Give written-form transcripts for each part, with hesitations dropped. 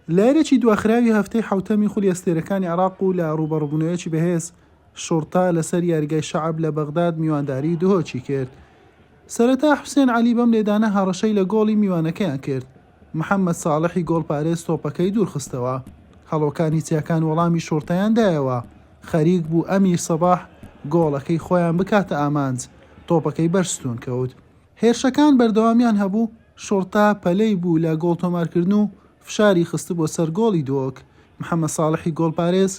لە یارییەکی دواخراوی هەفتەی حەوتەمی خولی ئەستێرەکانی عێراق و لە ڕووبەڕووبوونەوەیەکی بەهێز، شوڕتە لەسەر یاریگای شەعب لە بەغداد میوانداریی دهۆکی کرد. سەرەتا حوسێن عەلی بەم لێدانە هەڕەشەی لە گۆڵی میوانەکەیان کرد، محەمەد ساڵحی گۆڵپارێز تۆپەکەی دوورخستەوە. هەڵۆکانی چیاکان وەڵامی شوڕتەیان دایەوە، خەریک بوو ئەمیر سەباح گۆڵەکەی خۆیان بکاتە ئامانج، تۆپەکەی بەر ستوون کەوت. هێرشەکان بەردەوامیان هەبوو، شوڕتە پەلەی بوو لە گۆڵ تۆمارکردن و فشاری خستبووە سەر گۆڵی دهۆک، محەمەد ساڵحی گۆڵپارێز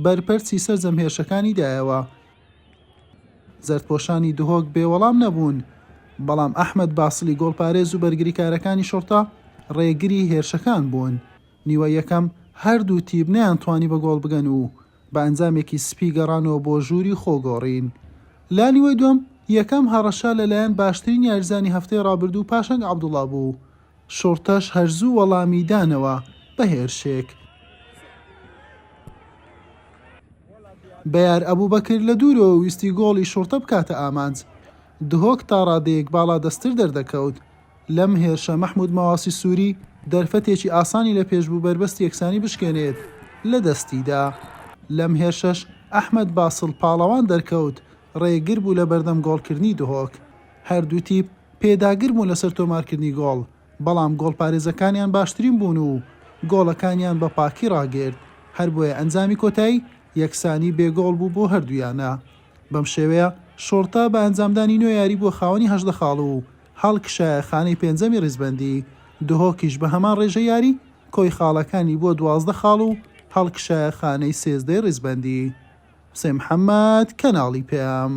بەرپەرچی سەرجەم هێرشەکانی دایەوە. زەردپۆشانی دهۆک بێ وەڵام نەبوون، بەڵام ئەحمەد باسڵی گۆڵپارێز و بەرگریکارەکانی شوڕتە ڕێگری هێرشەکان بوون. نیوەی یەکەم هەردوو تیپ نەیانتوانی بە گۆڵ بگەن و بە ئەنجامێکی سپی گەڕانەوە بۆ ژووری خۆگۆڕین. لە نیوەی دووەم یەکەم هەڕەشە لەلایەن باشترین یاریزانی هەفتەی ڕابردوو پاشەنگ عەبدوڵا بوو، شوڕتەش هەر زوو وەڵامی دانەوە بە هێرشێک. بەیار ئەبوبەکر لە دوورەوە ویستی گۆڵی شوڕتە بکاتە ئامانج، دهۆک تاڕادەیەک باڵادەستتر دەردەکەوت، لەم هێرشە مەحمود مەواسی سوری دەرفەتێکی ئاسانی لە پێش بوو بەربەستی یەکسانی بشکێنێت لە دەستیدا. لەم هێرشەش ئەحمەد باسڵ پاڵەوان دەرکەوت ڕێگر بوو لە بەردەم گۆڵکردنی دهۆک. هەردوو تیپ پێداگر بوون لەسەر تۆمارکردنی گۆڵ، بەڵام گۆڵپارێزەکانیان باشترین بوون و گۆڵەکانیان بە پاکی ڕاگرت، هەربۆیە ئەنجامی کۆتایی یەکسانی بێ گۆڵ بوو بۆ هەردوو یانە. بەم شێوەیە شوڕتە بە ئەنجامدانی نۆ یاری بووە خاوەنی 18 خاڵ و هەڵکشایە خانەی پێنجەمی ڕیزبەندی، دهۆکیش بە هەمان ڕێژەی یاری کۆی خاڵەکانی بووە 12 خاڵ و هەڵکشایە خانەی سێزدەی ڕیزبەندی. حوسێن محەمەد، کەناڵی پەیام.